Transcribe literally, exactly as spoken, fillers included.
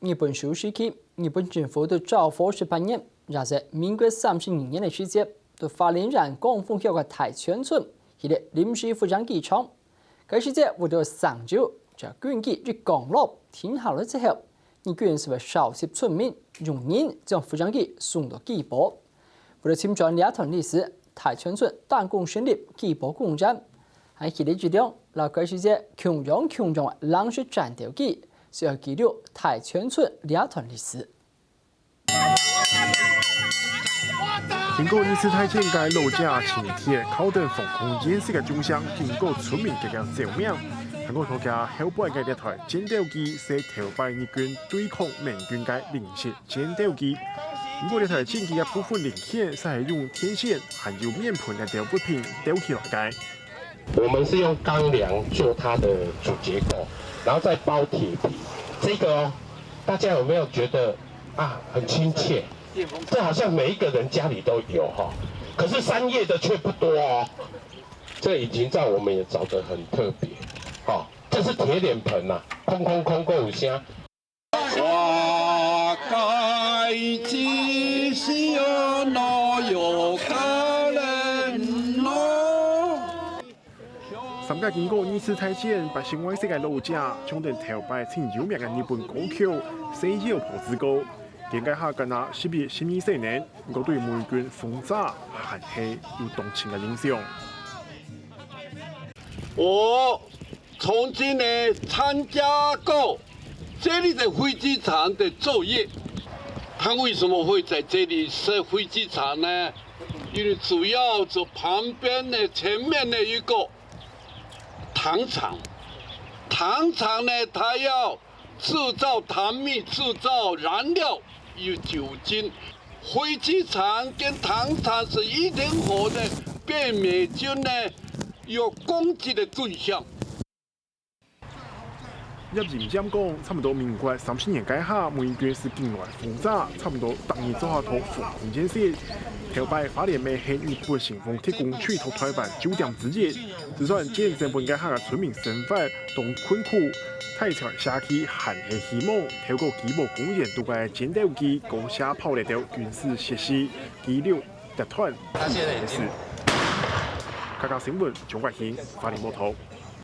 日本手時期，日本政府在昭和十八年，也係民國三十二年个時節，在花蓮縣廣豐鄉个大川村起了臨時復興機場。該時節為了省油，將軍機對降落停下來之後，日軍就會召集村民，用人將復興機送到基部。為了尋轉這段歷史，大川村單工成立基部工站，還起了一輛摎該時節共樣共樣个零式戰鬥機，就愛記錄大川村這段歷史。經過二次大戰个老街，輕鐵靠等防空建設个中線，經過村民个个照明，還過頭家後背个這台戰鬥機，係頭擺日軍對抗盟軍个零式戰鬥機。毋過這台戰機个部分零件，係用電線還有面盆个物品鬥起來个。 我們是用鋼梁做它的主結構，然後再包鐵皮。這個哦，大家有沒有覺得啊，很親切？這好像每一個人家裡都有哈，可是三葉的卻不多哦。這引擎罩我們也找得很特別，哈，這是鐵臉盆吶，空空空，夠有聲。 我該只是哪有可能咯。三个經過二次大戰，百姓外省个老街，唱等頭擺盡有名个日本歌曲《西遊婆子歌》。今个下干那十一、十二歲呢，毋過對美軍轟炸還係有當深个印象。我 曾經呢參加過這裡的飛機場的作業。它為什麼會在這裡設飛機場呢？因為主要這旁邊呢，前面呢有一個糖廠，糖廠呢，它要製造糖蜜、製造燃料，有酒精。飛機場跟糖廠是一點火的，被美軍呢有攻擊的對象。 葉仁炎講，差毋多民國三十年該下，美軍係緊來轟炸，差毋多逐日做下套防空建設。頭擺花蓮乜係日本神風特攻隊在臺灣據點之一，就算戰爭分該下个村民生活當困苦，大川社區還係希望透過基博公園肚个戰鬥機、高射炮這兜軍事設施，記錄這段歷史。客家新聞，鍾國興，花蓮報導。